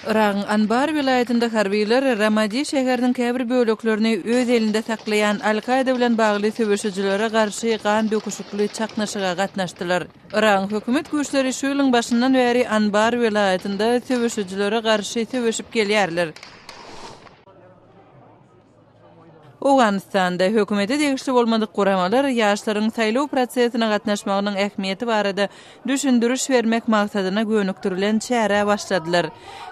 Yragyň Anbar welaýatynda harbylar Ramadi şäheriniň käbir böleklerini öz elinde saklaýan Al-Kaýda bilen bagly söweşijilere garşy gan döküşikli çaknyşyga gatnaşdylar. Yragyň hökümet güýçleri şu ýylyň başyndan bäri Anbar welaýatynda söweşijilere garşy söweşip gelýärler. Owganystanda hökümete degişli bolmadyk guramalar ýaşlaryň saýlaw prosesine gatnaşmagynyň ähmiýeti barada düşündiriş bermek maksadyna gönükdirilen çärä başladylar.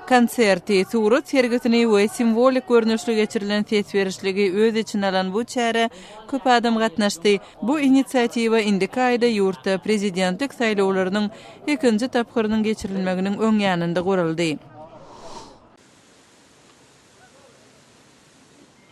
Konserti, surat sergisini we simwolik görnüşli geçirilen ses berişligi öz içine alan bu çärä köp adam gatnaşdy. Bu inisiatiwa indiki aýda ýurtda prezidentlik saýlawlarynyň ikinji tapgyrynyň geçirilmeginiň öň ýanynda guraldy.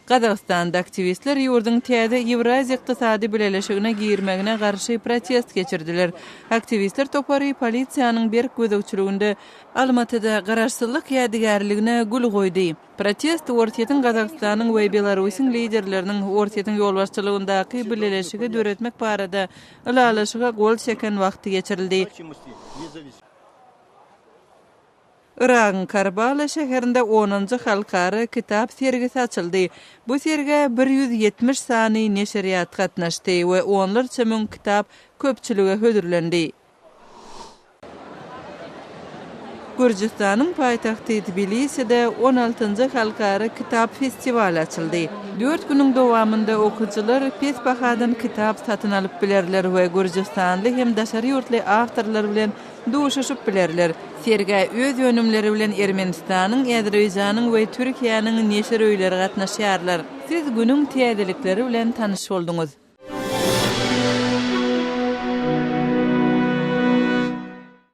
Gazagystanda aktiwistler ýurduň täze Ýewraziýa Ykdysady Bileleşigine girmegine garşy protest geçirdiler. Aktiwistler topary polisiýanyň berk gözegçiliginde Almatyda Garaşsyzlyk ýadygärligine gül goýdy. Protest Orsýetiň, Gazagystanyň we Belarusyň liderleriniň Orsýetiň ýolbaşçylygyndaky bileleşigi döretmek barada ylalaşyga gol çeken wagty geçirildi. Yragyň Karbala şäherinde onunjy halkara kitap sergisi açyldy. Bu sergä 170 sany neşirýat gatnaşdy we onlarça müň kitap köpçülige hödürlendi. Gürjüstanyň paýtagty Tbiliside on altynjy halkara kitap festiwaly açyldy. Dört günüň dowamynda okyjylar pes bahadan kitap satyn alyp bilerler we gürjüstanly hem daşary ýurtly awtorlar bilen duşuşyp bilerler. Sergä öz önümleri bilen Ermenistanyň, Azerbaýjanyň we Türkiýäniň neşir öýleri gatnaşýarlar. Siz günüň täzelikleri bilen tanyş bolduňyz.